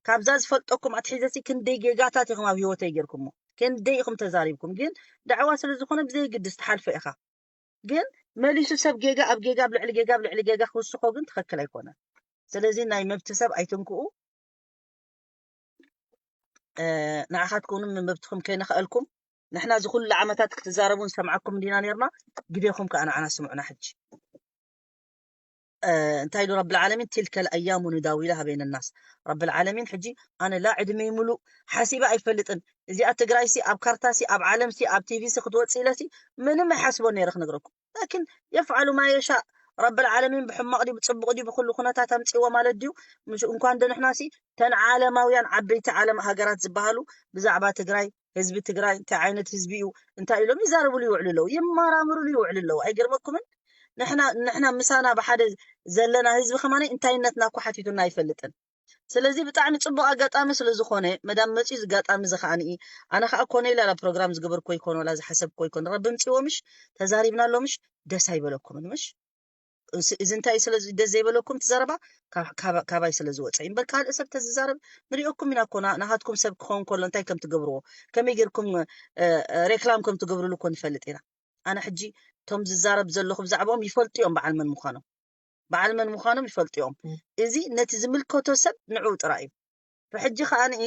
ካብዛ ዝፈልጠኩም ኣትሒዘሲ ክንደይ ጌጋታት ኢኹም ኣብ ህይወተይ ጌርኩሞ፣ ክንደይ ኢኹም ተዛሪብኩም። ግን ዳዕዋ ስለ ዝኾነ ብዘይግድስ ትሓልፎ ኢኻ። ግን መሊሱ ሰብ ጌጋ ኣብ ጌጋ ኣብ ልዕሊ ጌጋ ኣብ ልዕሊ ጌጋ ክውስኾ ግን ትኽክል ኣይኮነን። ስለዚ ናይ መብቲ ሰብ ኣይትንክኡ። እ፣ ንዓኻትኩም እውን መብትኹም ከይነኽኣልኩም፣ ንሕና እዚ ኩሉ ዓመታት ክትዛረቡ ንሰምዓኩም እንዲና ነርና፣ ግዴኹም ከኣ ንዓና ስምዑና ሕጂ። እ፣ እንታይ ኢሉ ረብል ዓለሚን? "ትልከል ኣያሙ ንዳዊላ በይነ ናስ።" ረብል ዓለሚን ሕጂ ኣነ ላ ዕድመይ ሙሉእ ሓሲበ ኣይፈልጥን። እዚኣ ትግራይሲ ኣብ ካርታሲ ኣብ ዓለምሲ ኣብ ቲቪሲ ክትወፅእ ኢለሲ ምንም ኣይሓስቦን ነይረ ክነግረኩም። ላኪን የፍዓሉ ማ የሻእ። ረብል ዓለሚን ብሕማቕ ድዩ ብፅቡቕ ድዩ ብኩሉ ኩነታት ኣምፅእዎ ማለት ድዩ? ምሽ እንኳን ዶ ንሕናሲ ተን ዓለማውያን ዓበይቲ ዓለም ሃገራት ዝበሃሉ ብዛዕባ ትግራይ፣ ህዝቢ ትግራይ እንታይ ዓይነት ህዝቢ እዩ እንታይ ኢሎም ይዛረብሉ ይውዕሉ ኣለዉ፣ ይመራምሩሉ ይውዕሉ ኣለዉ። ኣይገርመኩምን? ንሕና ንሕና ምሳና ብሓደ ዘለና ህዝቢ ከማኒ እንታይነትና እኮ ሓቲቱና ኣይፈልጥን። ስለዚ ብጣዕሚ ፅቡቕ ኣጋጣሚ ስለ ዝኾነ መዳም መፅዩ እዚ ኣጋጣሚ እዚ ከዓኒ ኣነ ከዓ ኮነ ኢለ ላ ፕሮግራም ዝገበርኩ ይኮነ ወላ ዝሓሰብኩ ይኮነ ረቢ ምፅዎ ምሽ ተዛሪብና ኣሎ ምሽ ደስ ኣይበለኩምን ምሽ እዚ እዚ እንታይ ስለ ደስ ዘይበለኩም እቲ ዘረባ ካብ- ካብ- ካባይ ስለ ዝወፀ እዩ እምበር ካልእ ሰብ ተዝዛረብ ንሪኦኩም ኢና እኮ ና- ናሃትኩም ሰብ ክኸውን ከሎ እንታይ ከም ትገብርዎ ከመይ ጌርኩም እ፣ እ፣ ሬክላም ከም ትገብርሉ እኮ ንፈልጥ ኢና ኣነ ሕጂ እቶም ዝዛረብ ዘለኹ ብዛዕባኦም ይፈልጡ እዮም በዓል መን ምዃኖም በዓል መን ምዃኖም ይፈልጡ እዮም እዚ ነቲ ዝምልከቶ ሰብ ንዕኡ ጥራይ እዩ ብሕጂ ከዓ ንኢ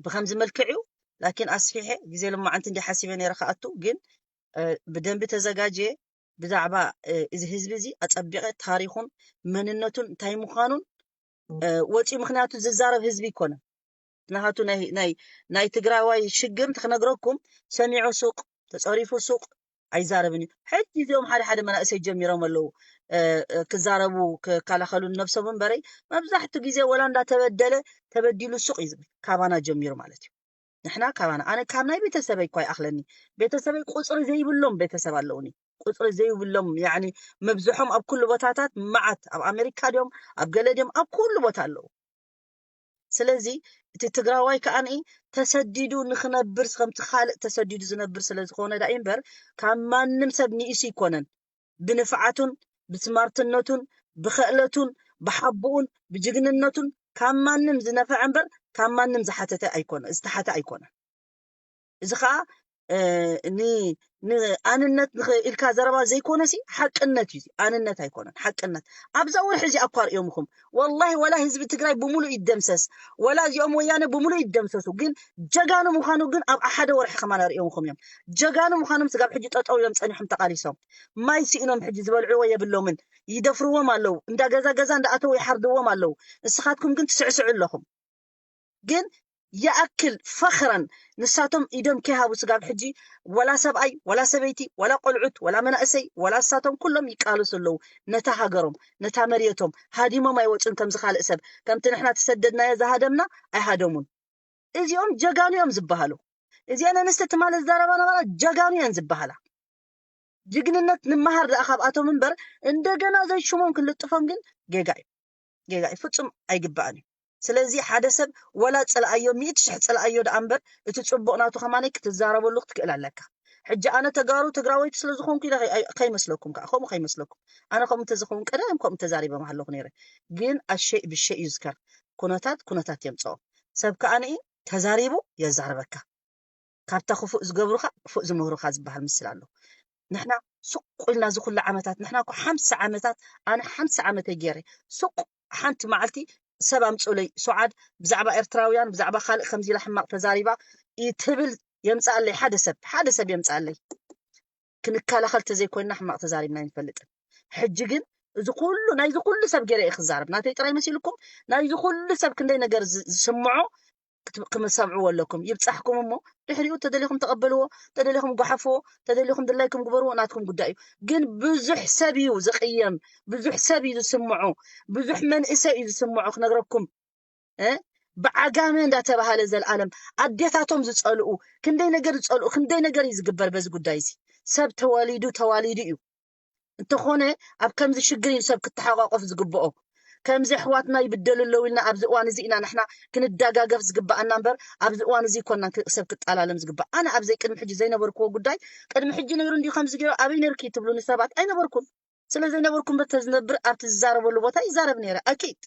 ብከምዚ መልክዕ እዩ ላኪን ኣስፊሐ ግዜ ልማዓንቲ እንዲ ሓሲበ ነይረ ክኣቱ ግን ብደንቢ ተዘጋጀየ ብዛዕባ እዚ ህዝቢ እዚ ኣፀቢቐ ታሪኹን መንነቱን እንታይ ምዃኑን ወፂኡ ምክንያቱ ዝዛረብ ህዝቢ ይኮነ ናሃቱ ናይ ትግራዋይ ሽግር ክነግረኩም ሰሚዑ ሱቅ ተፀሪፉ ሱቅ ኣይዛረብን እዩ ሕጂ እዚኦም ሓደ ሓደ መናእሰይ ጀሚሮም ኣለዉ ክዛረቡ ክከላኸሉ ነብሶም እምበረይ መብዛሕቱ ግዜ ወላ እንዳተበደለ ተበዲሉ ሱቅ እዩ ዝብል ካባና ጀሚሩ ማለት እዩ ንሕና ካባና ኣነ ካብ ናይ ቤተሰበይ እኳ ይኣኽለኒ ቤተሰበይ ቁፅሪ ዘይብሎም ቤተሰብ ኣለውኒ ቁፅሪ ዘይብሎም ያኒ መብዝሖም ኣብ ኩሉ ቦታታት መዓት ኣብ ኣሜሪካ ድዮም ኣብ ገለ ድዮም ኣብ ኩሉ ቦታ ኣለዉ ስለዚ እቲ ትግራዋይ ከዓ ንኢ ተሰዲዱ ንክነብር ከምቲ ካልእ ተሰዲዱ ዝነብር ስለ ዝኾነ ዳ እምበር ካብ ማንም ሰብ ንኢሱ ይኮነን ብንፍዓቱን ብስማርትነቱን ብክእለቱን ብሓቡኡን ብጅግንነቱን ካብ ማንም ዝነፈዐ እምበር ካብ ማንም ዝሓተተ ኣይኮነ ዝተሓተ ኣይኮነ እዚ ከዓ እ፣ ኒ- ንኣንነት ኢልካ ዘረባ ዘይኮነሲ ሓቅነት እዩ። ኣንነት ኣይኮነን ሓቅነት። ኣብዛ ወርሒ እዚ ኣኳ ርእዮምኹም ወላሂ ወላ ህዝቢ ትግራይ ብምሉእ ይደምሰስ፣ ወላ እዚኦም ወያነ ብምሉእ ይደምሰሱ፣ ግን ጀጋኑ ምዃኑ ግን ኣብ ሓደ ወርሒ ከማን ርእዮምኹም እዮም። ጀጋኑ ምዃኖም ስጋብ ሕጂ ጠጠው ኢሎም ጸኒሖም ተቓሊሶም። ማይ ስኢኖም ሕጂ ዝበልዕዎ የብሎምን። ይደፍርዎም ኣለዉ። እንዳ ገዛ ገዛ እንዳኣተዉ ይሓርድዎም ኣለዉ። ንስኻትኩም ግን ትስዕስዑ ኣለኹም። ግን ይኣክል ፈኽረን ንሳቶም ኢዶም ከይሃቡ ስጋብ ሕጂ ወላ ሰብኣይ ወላ ሰበይቲ ወላ ቆልዑት ወላ መናእሰይ ወላ ንሳቶም ኩሎም ይቃለሱ ኣለዉ። ነታ ሃገሮም ነታ መሬቶም ሃዲሞም ኣይወፁን። ከምዚ ካልእ ሰብ ከምቲ ንሕና ተሰደድናዮ ዝሃደምና ኣይሃደሙን። እዚኦም ጀጋኑ እዮም ዝበሃሉ። እዚአን ኣንስቲ ትማሊ ዝዛረባ ነበራ ጀጋኑ እየን ዝበሃላ። ጅግንነት ንመሃር ደኣ ካብኣቶም እምበር እንደገና ዘይሽሞም ክንልጥፎም ግን ጌጋ እዩ። ጌጋ እዩ። ፍጹም ኣይግባእን እዩ። ስለዚ ሓደ ሰብ ወላ ጽልኣዮ ሚእቲ ሽሕ ጽልኣዮ ደኣ እምበር እቲ ጽቡቕ ናቱ ከማነይ ክትዛረበሉ ክትክእል ኣለካ። ሕጂ ኣነ ተጋሩ ትግራወይቲ ስለ ዝኾንኩ ኢለ ከይ- ኣይ- ከይመስለኩም ከዓ ከምኡ ከይመስለኩም ኣነ ከምኡ እንተዝኸውን ቀደም ከምኡ ተዛሪበ ምሃለኹ ነይረ። ግን ኣሸይ ብሸይ እዩ ዝከር። ኩነታት ኩነታት የምፅኦ። ሰብ ከዓ ንኢ ተዛሪቡ የዛርበካ። ካብታ ክፉእ ዝገብሩኻ ክፉእ ዝምህሩኻ ዝበሃል ምስል ኣሎ። ንሕና ሱቕ ኢልና እዚ ኩሉ ዓመታት ንሕና እኮ ሓምሳ ዓመታት ኣነ ሓምሳ ዓመተይ ገይረ ሱቕ ሓንቲ መዓልቲ ሰብ ኣምፅኡለይ ሱዓድ ብዛዕባ ኤርትራውያን ብዛዕባ ካልእ ከምዚ ኢላ ሕማቕ ተዛሪባ ትብል የምፅኣለይ ሓደ ሰብ ሓደ ሰብ የምፅኣለይ። ክንከላኸል ተዘይኮይንና ሕማቕ ተዛሪብና ኣይንፈልጥን። ሕጂ ግን እዚ ኩሉ ናይዚ ኩሉ ሰብ ገይረ እየ ክዛረብ ናተይ ጥራይ መሲልኩም ናይዚ ኩሉ ሰብ ክንደይ ነገር ዝ- ዝስምዖ ክት- ክምሰምዕዎ ኣለኩም ይብፃሕኩም እሞ ድሕሪኡ ተደሊኹም ተቐበልዎ ተደሊኹም ጓሓፍዎ ተደሊኹም ድላይኩም ግበርዎ ናትኩም ጉዳይ እዩ። ግን ብዙሕ ሰብ እዩ ዝቕየም ብዙሕ ሰብ እዩ ዝስምዖ ብዙሕ መንእሰይ እዩ ዝስምዖ ክነግረኩም እ ብዓጋመ እንዳተባሃለ ዘልኣለም ኣዴታቶም ዝፀልኡ ክንደይ ነገር ዝፀልኡ ክንደይ ነገር እዩ ዝግበር በዚ ጉዳይ እዚ ሰብ ተወሊዱ ተዋሊዱ እዩ እንተኾነ ኣብ ከምዚ ሽግር እዩ ሰብ ክተሓቋቆፍ ዝግብኦ ከምዚ ኣሕዋትና ይብደሉ ኣለዉ ኢልና ኣብዚ እዋን እዚ ኢና ንሕና ክንዳጋገፍ ዝግባኣና እምበር ኣብዚ እዋን እዚ ይኮና ሰብ ክጠላለም ዝግባእ ኣነ ኣብዘይ ቅድሚ ሕጂ ዘይነበርክዎ ጉዳይ ቅድሚ ሕጂ ነይሩ እንዲ ከምዚ ገይሩ ኣበይ ነርኪ ትብሉኒ ሰባት ኣይነበርኩን ስለ ዘይነበርኩ እምበር ተዝነብር ኣብቲ ዝዛረበሉ ቦታ ይዛረብ ነይረ ኣኪድ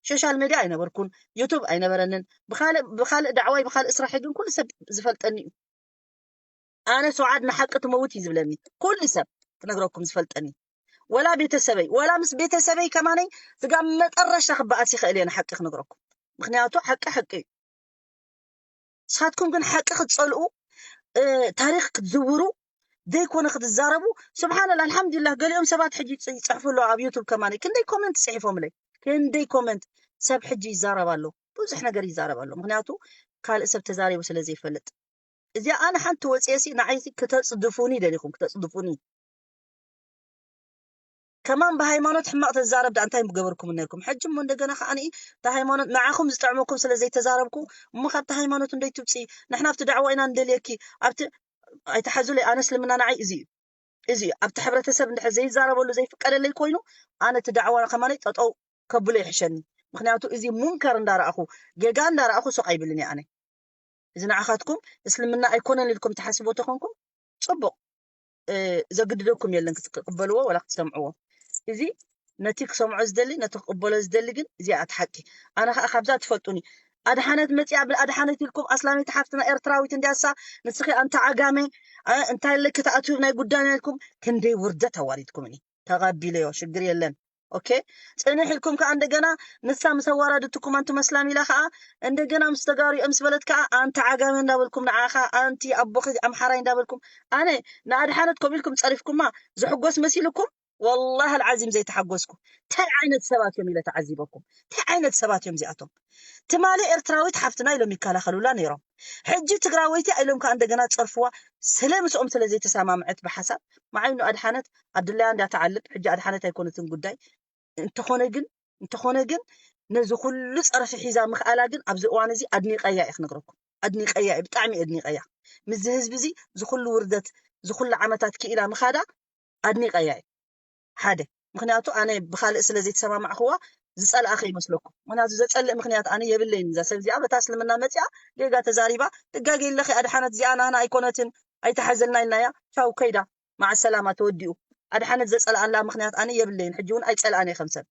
ሶሻል ሜድያ ኣይነበርኩን ዩቱብ ኣይነበረንን ብካልእ ብካልእ ዳዕዋይ ብካልእ ስራሐይ ግን ኩሉ ሰብ ዝፈልጠኒ እዩ ኣነ ሰውዓድ ንሓቂ ትመውት እዩ ዝብለኒ ኩሉ ሰብ ክነግረኩም ዝፈልጠኒ ወላ ቤተሰበይ ወላ ምስ ቤተሰበይ ከማነይ ስጋብ መጠረሻ ክበኣስ ይኽእል እየ ንሓቂ ክነግረኩም ምክንያቱ ሓቂ ሓቂ እዩ ንስኻትኩም ግን ሓቂ ክትፀልኡ ታሪክ ክትዝውሩ ዘይኮነ ክትዛረቡ ስብሓንላ ኣልሓምዱላ ገሊኦም ሰባት ሕጂ ይፅሕፉ ኣለዉ ኣብ ዩቱብ ከማኒ ክንደይ ኮመንት ፅሒፎምለይ ክንደይ ኮመንት ሰብ ሕጂ ይዛረብ ኣሎ ብዙሕ ነገር ይዛረብ ኣሎ ምክንያቱ ካልእ ሰብ ተዛሪቡ ስለ ዘይፈልጥ እዚኣ ኣነ ሓንቲ ወፅየ ሲ ንዓይ ክተፅድፉኒ ደሊኹም ክተፅድፉኒ ከማን ብሃይማኖት ሕማቕ ተዛረብ ዳ እንታይ ምገበርኩም ነርኩም ሕጂ እሞ እንደገና ከዓ እቲ ሃይማኖት ንዓኹም ዝጥዕመኩም ስለ ዘይተዛረብኩ እሞ ካብቲ ሃይማኖት እንደይ ትውፅኢ ንሕና ኣብቲ ዳዕዋ ኢና ንደልየኪ ኣብቲ ኣይተሓዙለይ ኣነ እስልምና ንዓይ እዚ እዩ እዚ እዩ ኣብቲ ሕብረተሰብ እንድሕር ዘይዛረበሉ ዘይፍቀደለይ ኮይኑ ኣነ እቲ ዳዕዋ ከማነይ ጠጠው ከብሎ ይሕሸኒ ምክንያቱ እዚ ሙንከር እንዳረኣኹ ጌጋ እንዳረኣኹ ሱቕ ኣይብልን እየ ኣነ እዚ ንዓኻትኩም እስልምና ኣይኮነን ኢልኩም ትሓስቦ ተኾንኩም ፅቡቕ ዘግድደኩም የለን ክትቅበልዎ ወላ ክትሰምዕዎ እዚ ነቲ ክሰምዖ ዝደሊ ነቲ ክቅበሎ ዝደሊ ግን እዚኣ እቲ ሓቂ ኣነ ከዓ ካብዛ ትፈልጡኒ ኣድሓነት መፂኣ ብኣድሓነት ኢልኩም ኣስላመይቲ ሓፍትና ኤርትራዊት እንዲያሳ ንስኺ ኣንታ ዓጋመ እንታይ ኣለኪ ተኣትዊ ናይ ጉዳይና ኢልኩም ክንደይ ውርደት ኣዋሪድኩምኒ ተቐቢለዮ ሽግር የለን ኦኬ ፅንሕ ኢልኩም ከዓ እንደገና ንሳ ምስ ኣዋራድትኩም ኣንቲ መስላም ኢላ ከዓ እንደገና ምስ ተጋሩ እዮም ዝበለት ከዓ ኣንቲ ዓጋመ እንዳበልኩም ንዓ ከዓ ኣንቲ ኣቦኺ ኣምሓራይ እንዳበልኩም ኣነ ንኣድሓነት ከምኡ ኢልኩም ፀሪፍኩማ ዝሕጎስ መሲልኩም ወላሂ ኣልዓዚም ዘይተሓጎስኩ እንታይ ዓይነት ሰባት እዮም ኢለ ተዓዚበኩም እንታይ ዓይነት ሰባት እዮም እዚኣቶም ትማሊ ኤርትራዊት ሓፍትና ኢሎም ይከላኸሉላ ነይሮም ሕጂ ትግራወይቲ ኢሎም ከዓ እንደገና ፀርፍዋ ስለ ምስኦም ስለ ዘይተሰማምዐት ብሓሳብ መዓይኑ ኣድሓነት ኣድላያ እንዳተዓልብ ሕጂ ኣድሓነት ኣይኮነትን ጉዳይ እንተኾነ ግን እንተኾነ ግን ነዚ ኩሉ ፀርፊ ሒዛ ምኽኣላ ግን ኣብዚ እዋን እዚ ኣድኒቀያ እየ ክነግረኩም ኣድኒቀያ እየ ብጣዕሚ ኣድኒቀያ ምስዚ ህዝቢ እዚ ዝኩሉ ውርደት ዝኩሉ ዓመታት ክኢላ ምኻዳ ኣድኒቀያ እየ ሓደ ምክንያቱ ኣነ ብካልእ ስለ ዘይተሰማማዕክዋ ዝፀልኣ ከይመስለኩም ምክንያቱ ዘፀልእ ምክንያት ኣነ የብለይን እዛ ሰብ እዚኣ በታ እስልምና መፅኣ ጌጋ ተዛሪባ ትጋገይ ኣለኺ ኣድሓነት እዚኣ ናና ኣይኮነትን ኣይተሓዘልና ኢልናያ ቻው ከይዳ ማዓሰላማ ተወዲኡ ኣድሓነት ዘፀልኣላ ምክንያት ኣነ የብለይን ሕጂ እውን ኣይፀልኣን እየ ከም ሰብ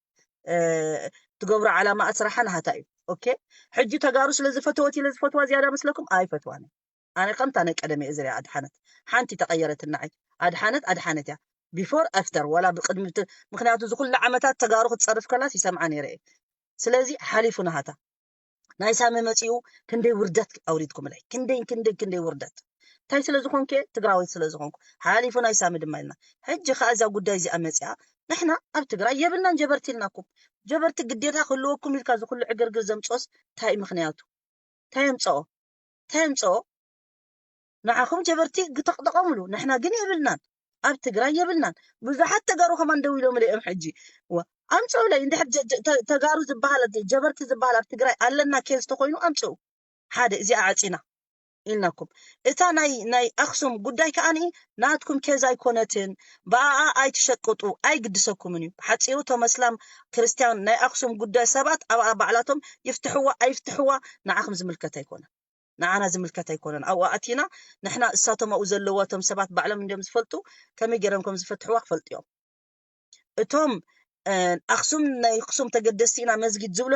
ትገብሮ ዓላማ ስራሓ ናሃታ እዩ ኦኬ ሕጂ ተጋሩ ስለ ዝፈተወት ኢለ ዝፈትዋ ዝያዳ መስለኩም ኣይፈትዋን ኣነ ከምታ ናይ ቀደም እየ ዝሪኣ ኣድሓነት። ሓንቲ ተቐየረት ንዓይ። ኣድሓነት ኣድሓነት እያ። ቢፎር ኣፍተር ዋላ ብቅድሚ እቲ- ምክንያቱ እዚ ኩሉ ዓመታት ተጋሩ ክትፀርፍ ከላስ ይሰምዓ ነይረ እየ። ስለዚ ሓሊፉ ናሃታ ናይ ሳሚ መፂኡ ክንደይ ውርደት ኣውሪድኩምለይ፣ ክንደይ ክንደይ ክንደይ ውርደት። እንታይ ስለ ዝኾንኩ እየ? ትግራወይት ስለ ዝኾንኩ። ሓሊፉ ናይ ሳሚ ድማ ኢልና። ሕጂ ከዓ እዛ ጉዳይ እዚኣ መፂኣ፣ ንሕና ኣብ ትግራይ የብልናን ጀበርቲ ኢልናኩም። ጀበርቲ ግዴታ ክህልወኩም ኢልካ እዚ ኩሉ ዕግርግር ዘምፅኦስ እንታይ እዩ ምክንያቱ? እንታይ የምፅኦ? እንታይ የምፅኦ? ንዓኹም ጀበርቲ ግተቕጠቐምሉ፣ ንሕና ግን የብልናን። ኣብ ትግራይ የብልናን። ብዙሓት ተጋሩ ከማን ደው ኢሎም እዮም ሕጂ። ዋ፣ ኣምፅኡለይ እንድሕር ጀ- ጀ- ተ- ተጋሩ ዝበሃል ጀበርቲ ዝበሃል ኣብ ትግራይ ኣለና ኬዝ ተኮይኑ ኣምፅኡ። ሓደ እዚኣ ዓፂና ኢልናኩም። እታ ናይ ናይ ኣክሱም ጉዳይ ከዓኒ ናትኩም ኬዝ ኣይኮነትን፣ ብኣኣ ኣይትሸቅጡ፣ ኣይግድሰኩምን እዩ። ብሓፂሩ እቶም ኣስላም ክርስትያን ናይ ኣክሱም ጉዳይ ሰባት ኣብኣ ባዕላቶም ይፍትሕዋ ኣይፍትሕዋ ንዓኹም ዝምልከት ኣይኮነን። ንዓና ዝምልከት ኣይኮነን። ኣብኡ ኣቲና ንሕና እሳቶም ኣብኡ ዘለዋ እቶም ሰባት ባዕሎም እንዲዮም ዝፈልጡ፣ ከመይ ገይሮም ከም ዝፈትሕዋ ክፈልጡ እዮም። እቶም ኣክሱም ናይ ኣክሱም ተገደስቲ ኢና መስጊድ ዝብሉ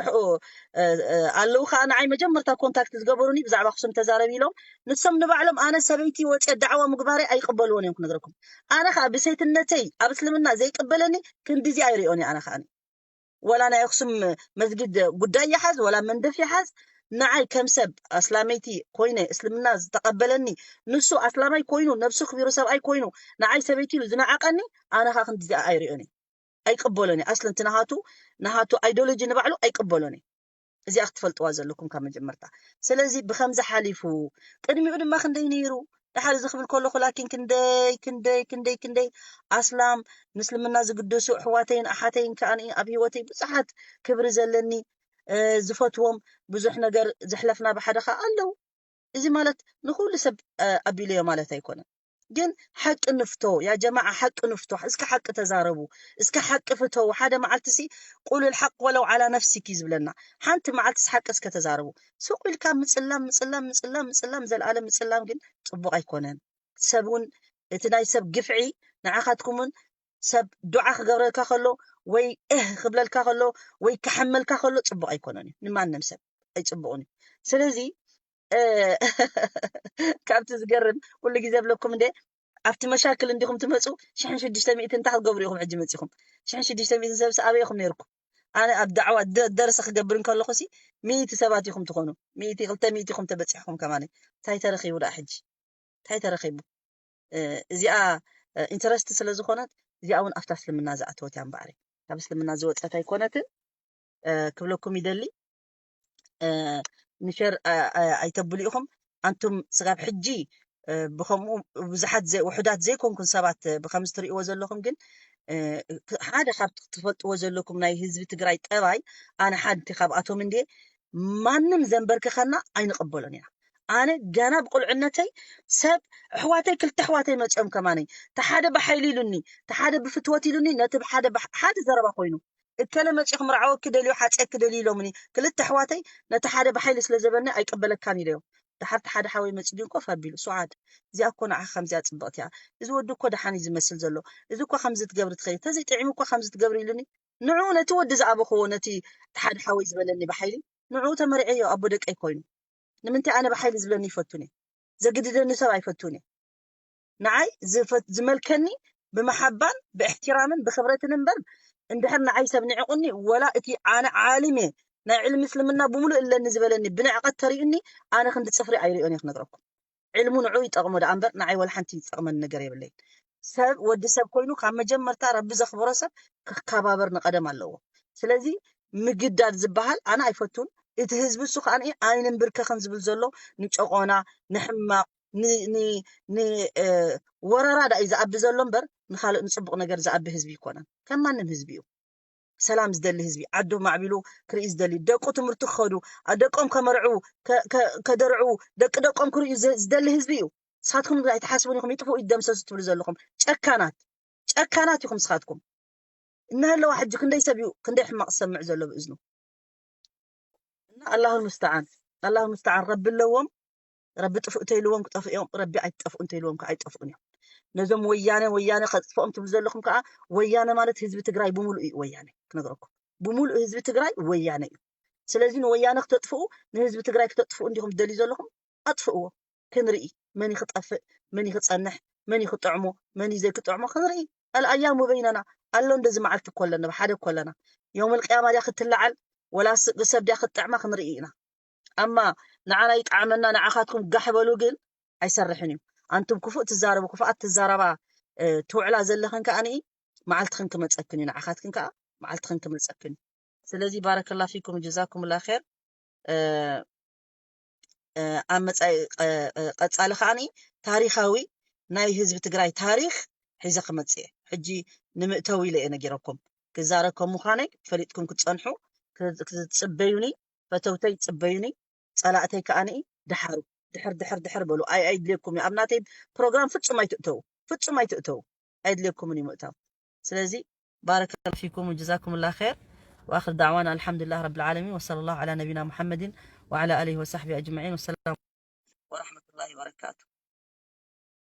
ኣለዉ ከዓ ንዓይ መጀመርታ ኮንታክት ዝገበሩኒ ብዛዕባ ኣክሱም ተዛረቢ ኢሎም ንሶም ንባዕሎም ኣነ ሰበይቲ ወፅየ ዳዕዋ ምግባረይ ኣይቅበልዎን እዮም ክነግረኩም ኣነ ከዓ ብሰይትነተይ ኣብ እስልምና ዘይቅበለኒ ክንድዚ ኣይሪኦን ኣነ ከዓ ወላ ናይ ኣክሱም መስጊድ ጉዳይ ይሓዝ ወላ መንደፍ ይሓዝ ንዓይ ከም ሰብ ኣስላመይቲ ኮይነ እስልምና ዝተቀበለኒ ንሱ ኣስላማይ ኮይኑ ነብሱ ክቢሩ ሰብኣይ ኮይኑ ንዓይ ሰበይቲ ኢሉ ዝነዓቀኒ ኣነ ከዓ ክንድዚ ኣይሪኦን ኣይቅበሎን ኣስሊ እቲ ናሃቱ ናሃቱ ኣይዶሎጂ ንባዕሉ ኣይቅበሎን እዚኣ ክትፈልጥዋ ዘለኩም ካብ መጀመርታ ስለዚ ብከምዚ ሓሊፉ ቅድሚኡ ድማ ክንደይ ነይሩ ድሓር እዚ ክብል ከለኹ ላኪን ክንደይ ክንደይ ክንደይ ክንደይ ኣስላም ምስልምና ዝግደሱ ኣሕዋተይን ኣሓተይን ከዓ ኣብ ህይወተይ ብዙሓት ክብሪ ዘለኒ ዝፈትዎም ብዙሕ ነገር ዘሕለፍና ብሓደ ከዓ ኣለዉ እዚ ማለት ንኩሉ ሰብ ኣቢለዮ ማለት ኣይኮነን ግን ሓቂ ንፍቶ ያ ጀማዓ ሓቂ ንፍቶ እስከ ሓቂ ተዛረቡ እስከ ሓቂ ፍተው ሓደ መዓልቲ ሲ ቁል ልሓቅ ወለው ዓላ ነፍሲኪ ዝብለና ሓንቲ መዓልቲ ሓቂ እስከ ተዛረቡ ስቁ ኢልካ ምፅላም ምፅላም ምፅላም ምፅላም ዘልኣለም ምፅላም ግን ፅቡቅ ኣይኮነን ሰብ እውን እቲ ናይ ሰብ ግፍዒ ንዓኻትኩም እውን ሰብ ዱዓ ክገብረልካ ከሎ ወይ እህ ክብለልካ ከሎ ወይ ክሓመልካ ከሎ ፅቡቅ ኣይኮነን እዩ ንማንም ሰብ ኣይፅቡቅን እዩ ስለዚ ካብቲ ዝገርም ኩሉ ግዜ ብለኩም እንደ ኣብቲ መሻክል እንዲኹም ትመፁ ሽሕን ሽዱሽተ ሚእቲ እንታይ ክትገብሩ ኢኹም ሕጂ መፂኹም ሽሕን ሽዱሽተ ሚእቲ ሰብ ኣበይ ኢኹም ነይርኩም ኣነ ኣብ ዳዕዋ ደርሰ ክገብር እንከለኹ ሲ ሚእቲ ሰባት ኢኹም ትኾኑ ሚእቲ ክልተ ሚእቲ ኢኹም ተበፂሕኹም ከማነ እንታይ ተረኺቡ ደኣ ሕጂ እንታይ ተረኺቡ እዚኣ ኢንተረስት ስለ ዝኾነት እዚኣ እውን ኣብታ እስልምና ዝኣተወት እያ እምበኣር ካብ እስልምና ዝወፀት ኣይኮነትን ክብለኩም ይደሊ ንሸር ኣይተብሉ ኢኹም ኣንቱም ስጋብ ሕጂ ብከምኡ ብዙሓት ውሑዳት ዘይኮንኩን ሰባት ብከምዚ ትርእይዎ ዘለኹም ግን ሓደ ካብ ትፈልጥዎ ዘለኩም ናይ ህዝቢ ትግራይ ጠባይ ኣነ ሓንቲ ካብኣቶም እንድየ ማንም ዘንበርክኸና ኣይንቕበሎን ኢና ኣነ ገና ብቁልዕነተይ ሰብ ኣሕዋተይ ክልተ ኣሕዋተይ መፅኦም ከማነይ ተሓደ ብሓይሊ ኢሉኒ ተሓደ ብፍትወት ኢሉኒ ነቲ ሓደ ሓደ ዘረባ ኮይኑ እከለ መፂኹም ርዓወኪ ደልዩ ሓፀኪ ደልዩ ኢሎምኒ ክልተ ኣሕዋተይ ነቲ ሓደ ብሓይሊ ስለ ዘበኒ ኣይቀበለካን ኢለዮም ድሓር ሓደ ሓወይ መፂ ግን ኮፍ ኣቢሉ ሱዓድ እዚኣ እኮ ንዓኻ ከምዚኣ ፅብቕቲ እያ እዚ ወዲ እኮ ደሓን እዩ ዝመስል ዘሎ እዚ እኮ ከምዚ ትገብሪ ትኸይድ ተዘይጥዒሙ እኮ ከምዚ ትገብሪ ኢሉኒ ንዑ ነቲ ወዲ ዝኣበኽዎ ነቲ ሓደ ሓወይ ዝበለኒ ብሓይሊ ንዑ ተመርዐዮ ኣቦ ደቀይ ኮይኑ ንምንታይ ኣነ ብሓይሊ ዝብለኒ ይፈቱን እየ ዘግድደኒ ሰብ ኣይፈቱን እየ ንዓይ ዝመልከኒ ብምሓባን ብእሕትራምን ብክብረትን እምበር እንድሕር ንዓይ ሰብ ንዕቁኒ ወላ እቲ ኣነ ዓሊም እየ ናይ ዕልሚ እስልምና ብምሉእ እለኒ ዝበለኒ ብንዕቀት ተሪኡኒ ኣነ ክንዲ ፅፍሪ ኣይሪኦን እየ ክነግረኩም ዕልሙ ንዑ ይጠቕሞ ደኣ እምበር ንዓይ ወላ ሓንቲ ዝጠቕመኒ ነገር የብለይን ሰብ ወዲ ሰብ ኮይኑ ካብ መጀመርታ ረቢ ዘኽብሮ ሰብ ክከባበር ንቐደም ኣለዎ ስለዚ ምግዳድ ዝበሃል ኣነ ኣይፈቱን እቲ ህዝቢ እሱ ከዓ ኣይንንብርከኸን ዝብል ዘሎ ንጨቆና ንሕማቕ ንወረራ ዳ እዩ ዝኣቢ ዘሎ እምበር ንካልእ ንፅቡቅ ነገር ዝኣቢ ህዝቢ ይኮነን ከም ማንም ህዝቢ እዩ ሰላም ዝደሊ ህዝቢ ዓዱ ማዕቢሉ ክርኢ ዝደሊ ደቁ ትምህርቲ ክኸዱ ደቆም ከመርዑ ከደርዑ ደቂ ደቆም ክርእዩ ዝደሊ ህዝቢ እዩ ንስኻትኩም ኣይትሓስቡን ኢኹም ይጥፍኡ ይደምሰሱ ትብሉ ዘለኹም ጨካናት ጨካናት ኢኹም ንስኻትኩም እናሃለዋ ሕጂ ክንደይ ሰብ እዩ ክንደይ ሕማቕ ዝሰምዕ ዘሎ ብእዝኑ እና ኣላሁ ልሙስተዓን ኣላሁ ልሙስተዓን ረቢ ኣለዎም ረቢ ጥፉእ እንተይልዎም ክጠፍኡ እዮም ረቢ ኣይትጠፍኡ እንተይልዎም ከዓ ኣይጠፍኡን እዮም ነዞም ወያነ ወያነ ከጥፍኦም ትብሉ ዘለኹም ከዓ ወያነ ማለት ህዝቢ ትግራይ ብምሉእ እዩ ወያነ ክነግረኩም ብምሉእ ህዝቢ ትግራይ ወያነ እዩ ስለዚ ንወያነ ክተጥፍኡ ንህዝቢ ትግራይ ክተጥፍኡ እንዲኹም ትደልዩ ዘለኹም ኣጥፍእዎ ክንርኢ፣ መን ክጠፍእ፣ መን ክጸንሕ፣ መን ክጥዕሞ፣ መን ዘይክጥዕሞ ክንርኢ። ኣልኣያሙ በይነና ኣሎ። እንደዚ መዓልቲ እኮ ኣለና፣ ብሓደ እኮ ኣለና። የውመል ቅያማ ድያ ክትለዓል፣ ወላ ስ- ሰብ ድያ ክትጥዕማ ክንርኢ ኢና። ኣማ ንዓና ይጥዓመና፣ ንዓኻትኩም ጋሕ በሉ ግን ኣይሰርሕን እዩ። ኣንቱም ክፉእ ትዛረቡ፣ ክፉኣት ትዛረባ፣ እ፣ ትውዕላ ዘለኽን ከኣ ንኢ መዓልትኽን ክመጸክን እዩ፣ ንዓኻትክን ከኣ መዓልትኽን ክመጸክን እዩ። ስለዚ ባረከላ ፊኩም ጀዛኩምላ ኸይር። እ፣ እ፣ ኣብ መጻኢ ቀ- እ፣ ቀጻሊ ከኣ ንኢ ታሪኻዊ ናይ ህዝቢ ትግራይ ታሪኽ ሒዘ ክመጽእ እየ። ሕጂ ንምእተዊ ኢለ እየ ነጊረኩም። ክዛረብ ከም ምዃነይ ፈሊጥኩም ክትጸንሑ፣ ክ- ክትጽበዩኒ፣ ፈተውተይ ጽበዩኒ፣ ጸላእተይ ከኣ ንኢ ድሓሩ። ድሕር ድሕር ድሕር በሉ። ኣይ ኣይድልየኩም እዩ። ኣብ ናተይ ፕሮግራም ፍጹም ኣይትእተው፣ ፍጹም ኣይትእተው። ኣይድልየኩምን እዩ ምእታው። ስለዚ ባረከላ ፊኩም ወጀዛኩምላ ኸይር። وآخر دعوانا الحمد لله رب العالمين، وصلى الله على نبينا محمد وعلى آله وصحبه أجمعين، والسلام ورحمة الله وبركاته።